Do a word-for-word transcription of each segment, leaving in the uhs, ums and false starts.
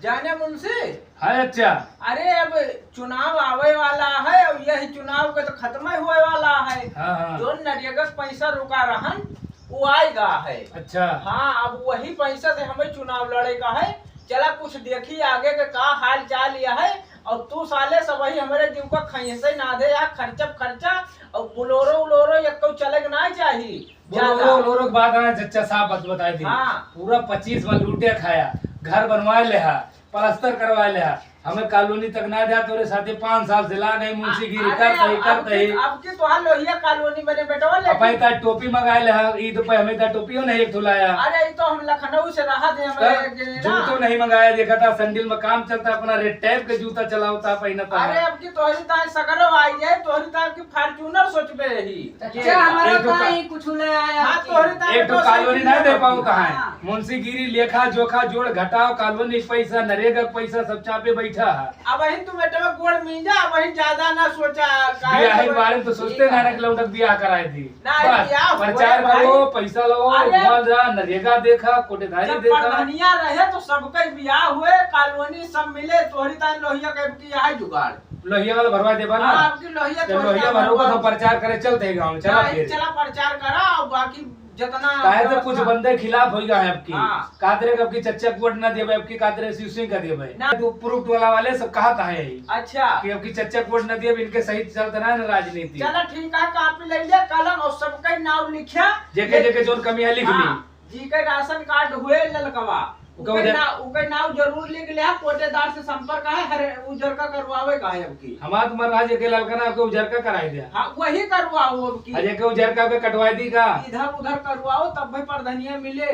जाने मुंशी? हाँ चाचा। अरे, अब चुनाव आवे वाला है और यही चुनाव के तो खत्म ही होए वाला है। हाँ, हाँ। जो नरेगा के पैसा रुका रहन, वो आएगा है। अच्छा। हाँ, अब वही पैसा से हमें चुनाव लड़े का है। चला कुछ देखी आगे के का हाल चाल यह है। और तू साले सब वही हमारे जीव का खैसे ना दे या खर्चा खर्चा। और बुलोरो उलोरो एक तो चले के ना चाही। बोलो, ज्यादा। बोलो, बोलो, के बाद आना, चच्चा साहब बात बताई दी। हाँ। पूरा पच्चीस में लूटे खाया, घर बनवाए लेहा, प्लास्टर करवाए लेहा, हमें कॉलोनी तक ना जा, तोरे साथे पाँच साल से लाग है, मुंशीगिरी अरे, करत ही, अब करत की, ही। अब की तोहार लोहिया कॉलोनी बने बेटवा, लेकिन अब ही ता टोपी मंगाए लेहा, ईद पे हमें ता टोपियो नहीं एक ठो लाया। अरे, ई तो हम लखनऊ से रहा थे, हमारे तब एक जने ना। जूतो नहीं मंगाया, देखा था सैंडल में काम चलता, अपना रेड टाइप के जूता चलावता, पहनता। अरे, अब की तोहरी ताई सगरो आई है, तोहरी ताई की Fortuner सोचबे रही। अच्छा, हमारा एक ठो का-, काहे कुछ ले आया हाँ, आपकी? तोहरी ताई एक ठो तो कॉलोनी साइकिल ना दे ले पाऊँ आई। कहाँ है? हाँ। मुंशीगिरी, लेखा, जोखा, जोड़, घटाव, कॉलोनी, पैसा, नरेगा पैसा, सब चापे बैठा है। अब वही तू बेटवा गोड़ मींजा, अब वही ज्यादा ना सोचा, काहे बियाह के तो बारे में तो सोचते ठीक ना है। ना कि लौटक बियाह कराए दी। ना, बस, बियाह होए प्रचार भाई। करो, पैसा लो, अरे, वहाँ जा, नरेगा देखा, कोटेदारी जब देखा। प्रधानिया रहे तो सबके बियाह हुए, कॉलोनी सब मिले, तोहरी ताई लोहिया के की यही जुगाड़। लोहिया वाला भरवा देबा ना? हाँ, अब की लोहिया जब तोहरी लोहिया ताई भरवा भरवा तो दो। प्रचार करे चलते हैं गाँव में, चला नहीं, फिर। चला प्रचार करा, और बाकी जितना काहे तो कुछ बंदे खिलाफ होई गए हैं अब की। हाँ। कातरे के अब की चच्चा के वोट ना देबे, अब की कातरे शिव सिंह का देबे। ना। तो प्रूफ टोला वाले सब कहा था है। अच्छा। कि अब की चच्चा के वोट ना देबे, इनके सही चलत ना है ना राजनीति। चला ठीक है, कापी ले लिया, कलम और सबका नाम लिखा। जेके, जेके जोन कमी है लिख ली। हाँ। जी के राशन कार्ड हुए ललकवा। ओके, उके उजर- ना, उके नाव जरूर लिख ले, कोटेदार से संपर्क है, हर उजर का करवावे का है अब की। हमार तुम्हार राज के ललका ना, ओके उजर का कराई दे। हाँ, वही करवाओ अब की। अरे, के उजर का के कटवाई दी का? इधर उधर करवाओ, तब भी प्रधनिया मिले।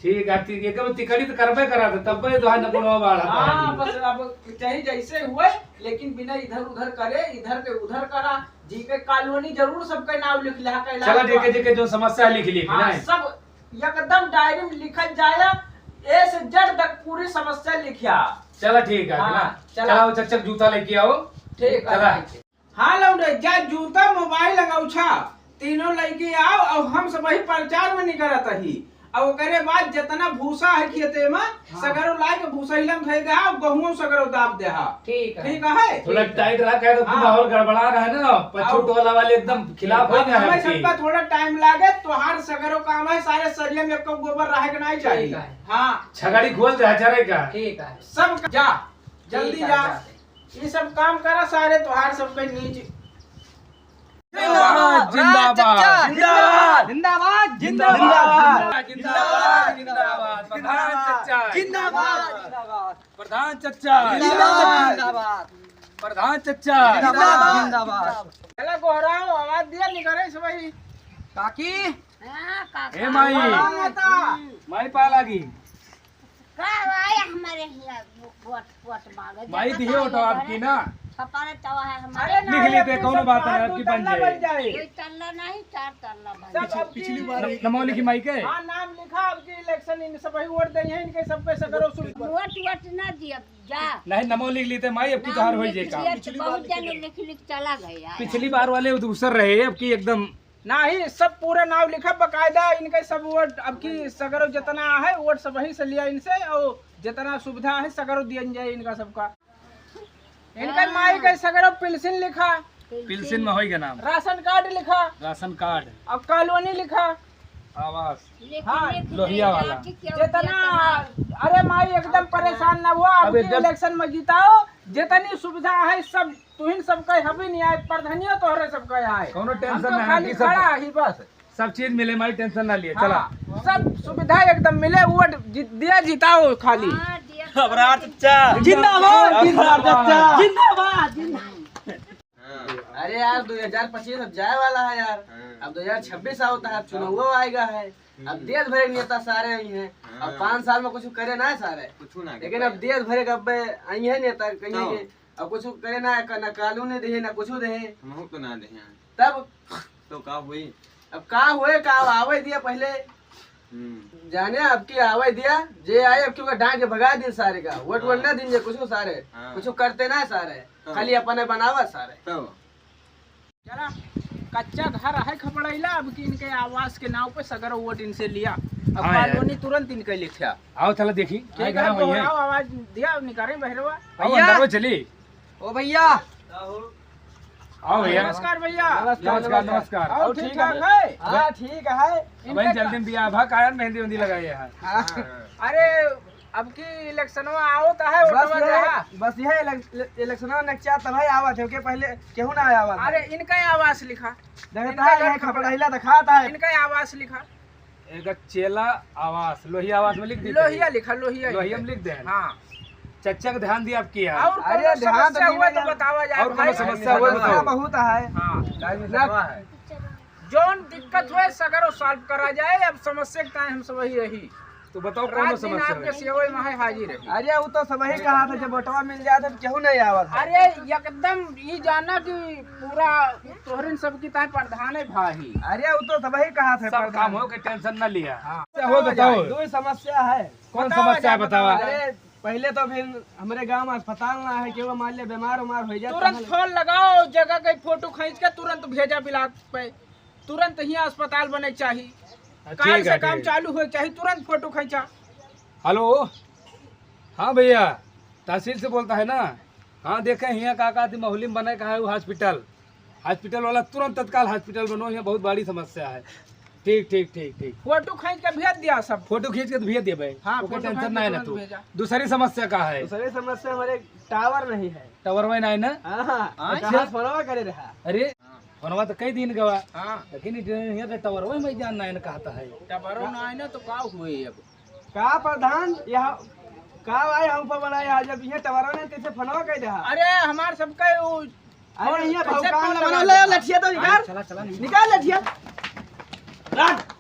ठीक है, ठीक है, के तिकड़ी तो करबे करा था, तब भी तो है न कोनो बाढ़ आता है हाँ, जी। बस अब चाहे जैसे हुए, लेकिन बिना इधर उधर करे, इधर के उधर करा, जी के कॉलोनी जरूर सबके नाव लिख ले, कैलाश चला, बा। जेके, जेके जो समस्या लिख, लिख, हाँ, नहीं। सब एकदम डायरी में लिखल जाए, ए से जेड तक पूरी समस्या लिखिया। चला ठीक है, हाँ, ना? चला। चला, वो चकचक जूता लेके आओ। ठीक है, चला। ठीक है। हाँ लौंडे, जा जूता, मोबाइल, अंगौछा, तीनों लेके आओ और हम सब वही प्रचार में निकलत ही। और ओकरे बाद जितना भूसा है खेते में, हाँ। सगरो लाए के भूसहिला में धइ देहा, गहुओं सगरो दाब देहा। ठीक है। ठीक है? थोड़ा टाइट रहा, कहे तो हाँ। माहौल गड़बड़ा रहा है ना, पछू और टोला वाले एकदम खिलाफ हो अब गए हैं हमें आपके। सबका थोड़ा टाइम लागे, तोहार सगरो काम है, सारे सरिया में एको गोबर रहे के नहीं चाहिए। ठीक है। हाँ। छगड़ी खोल दे, चरे का। ठीक है। सब जा, जल्दी ठीक है, जा। जा। ये सब काम करा सारे, तोहार सबके नीच। जिंदाबाद, जिंदाबाद। जिंदाबाद, जिंदाबाद। जिंदाबाद, जिंदाबाद। प्रधान चच्चा। जिंदाबाद, जिंदाबाद। प्रधान चच्चा। जिंदाबाद, जिंदाबाद। प्रधान चच्चा। जिंदाबाद, जिंदाबाद। चला गोहराओ, आवाज दिया, निकरे से भाई। काकी। हाँ, काकी। ए माई। गोहराओ माता। माई पा लागी। का भाई हमारे हिया वोट, वोट मांगे। माई देखो दिहे तो वोट आपकी ना। छपारा तवा है हमारे। अरे ना, लिख ली ये थे, कौनो बात नहीं, आपकी बन जाए। दो तल्ला नहीं, चार तल्ला बन जाए। सब अब की पिछली बार न-, नमो लिखी माई के। हाँ, नाम लिखा, अब की इलेक्शन इन सब ही वोट दे हैं, इनके सब पे सगरो सुन। वोट, वोट ना दिया, जा। नहीं, नमो लिख ली थे माई, अब की नाम तोहार हो लिख जाए काम। लिया, तो बहुत जने लिख, लिख चला गए यार। पिछली बार वाले दूसर रहे, अब की एकदम नाही, सब पूरा नाव लिखा बकायदा, इनके सब वोट, अब की सगरो जितना है, वोट सब ही से लिया इनसे, और जितना सुविधा है, सगरो दियन जाए इनका सबका। इनका हाँ। माई के सगरो पिलसिन लिखा। पिलसिन में होई के नाम। राशन कार्ड लिखा। राशन कार्ड। और कॉलोनी लिखा। आवास। लिख, हाँ। लिख, लोहिया लिख, वाला। लिख, लिख, जितना, लिख, अरे माई एकदम परेशान ना हुआ, अब अब की एकदम इलेक्शन में जिताओ, जितनी सुविधा है, सब तुहिन सबके हबी नहीं आए, प्रधानियो तोहरे सबके आए। कौनो हम टेंशन तो ना, खाली हम की सब खड़ा ही बस। सब चीज मिले माई, टेंशन ना लिए, हाँ, चला। सब सुविधा एकदम मिले, वोट जि-, दिया जिताओ खाली। हाँ, दिया। अबरार चच्चा। जिंदाबाद, अबरार जिंदाबाद, चच्चा। जिंदाबाद, जिंदाबाद। हाँ। अरे यार, दो हजार पच्चीस अब जाए वाला है यार। हाँ। अब दो हजार छब्बीस आवता है, अब चुनाव आएगा है। अब हम्म। देश भर के नेता सारे आई हैं। हाँ। अब पाँच साल में कुछ करे ना है सारे। कुछ ना लेकिन करे। अब देश भर के अब आई हैं नेता कहीं तो। के। अब कुछ करे ना, ना कानून दे, ना कुछ दे। हमहू तो ना दे हैं। तब? तो का हुई? अब का हुए, का आवे दिया पहले। हम्म। जाने अब की आवे दिया, जे आए अब की ओका डांट के भगा दिन सारे का। वोट वोट हाँ। ना दिन जे कुछ सारे। हाँ। कुछ करते ना सारे। तो। खाली अपने बनावा सारे। तो। चला, कच्चा घर है खपड़ैला, अब की इनके आवास के नाव पे सगरो वोट इनसे लिया। अब हाँ यार। कॉलोनी तुरंत इनके लेख्या। आओ चला देखी, ठीक आए है, घर में है। दोहराओ, आवाज दिया, निकाले बहरवा। आओ भैया। अंदर में चली। ओ भैया। आओ भैया। नमस्कार भैया। नमस्कार, नमस्कार, नमस्कार। नमस्कार। और और ठीक ठीक ठाक है? है? हाँ, ठीक है। अब इनका जल्दी में बियाह भा, कायन मेहंदी उंदी लगाई है। हाँ। अरे, अब की इलेक्शनवा आओ तो है, बस वोटवा यह, देहा। बस यह इलेक-, इलेक्शनवा नकचा तब है आवत है, ओके पहले केहू ना आवत है। अरे, इनका आवास लिखा। देखता इनका है, घर यह खपड़ा। खपड़ाइला दिखाता है। इनका आवास लिखा। एक चेला आवास, लोहिया आवास में लिख दी। लोहिया लिखा, लोहिया लोहिया लिखा। में लिख दे। हाँ। चच्चा के ध्यान दिया आपकी यार। और अरे, कौनो ध्यान तो समस्या नहीं हुआ तो लगा। बतावा जाए और कौनो भाई। समस्या हुआ तो समस्या बताओ। बहुत है। हाँ। काहे में ना। सतवा है? जौन दिक्कत हुए सगरो सॉल्व करा जाए, अब समस्या के ताईं हम सब ही रही। तो बताओ कौनो रात दिन समस्या आपके है? सेवा में हाजिर रही। अरे, वो तो सब ही कहा था, जब वोटवा मिल जाए तो केहू नहीं आवत है। अरे, एकदम ई जाना कि पूरा तोहरिन सब की ताईं प्रधान है भाई। अरे, वो तो सब ही कहा था, सब प्रधान। काम हो के टेंशन ना लिया। हाँ। क्या हो बताओ? दो ही समस्या है। कौन बताओ समस्या है, जरा बताओ। बताओ। अरे, पहले तो फिर हमरे गांव में अस्पताल ना है, केहू मान ले बीमार उमार हो जाए तो तुरंत हम फोन लगाओ, जगह के फोटो खींच के तुरंत भेजा ब्लॉक पे, तुरंत हियाँ अस्पताल बने के चाही, हाँ, काल ठीक से है, काम ठीक। चालू होए के चाही, तुरंत फोटो खींचा। हेलो, हाँ भैया, तहसील से बोलता है ना? हाँ, देखे हियाँ का कहती महुली में बने का है वो हॉस्पिटल, हॉस्पिटल वाला तुरंत तत्काल हॉस्पिटल बनो, यहाँ बहुत बड़ी समस्या है। ठीक, ठीक, ठीक, ठीक। फोटो खींच के भेज दिया सब। फोटो खींच के तो भेज दिया भाई। हाँ, ओके, फोटो टेंशन खींच ना के है ना तुरंत तू। भेजा। दूसरी समस्या का है? दूसरी समस्या हमारे टावर नहीं है। टावर में नहीं ना? हाँ, हाँ। अच्छा। कहाँ फोनवा करे रहा? अरे, फोनवा तो कई दिन गवा। हाँ। लेकिन ये तो टावर में जान ना है ना कहता है। टावर ना है ना तो का हुए अब? का प्रधान, यहाँ का आए हम ऊपर वाला, यहाँ जब यहाँ टावर नहीं कैसे फोनवा कर दे? अरे, हमार सबका वो अरे, फोन यहाँ कैसे भौकाल फोन ना लगा बना दे? ले, लठिया तो निकाल। चला, चला, निकाल। निकाल लठिया। रख।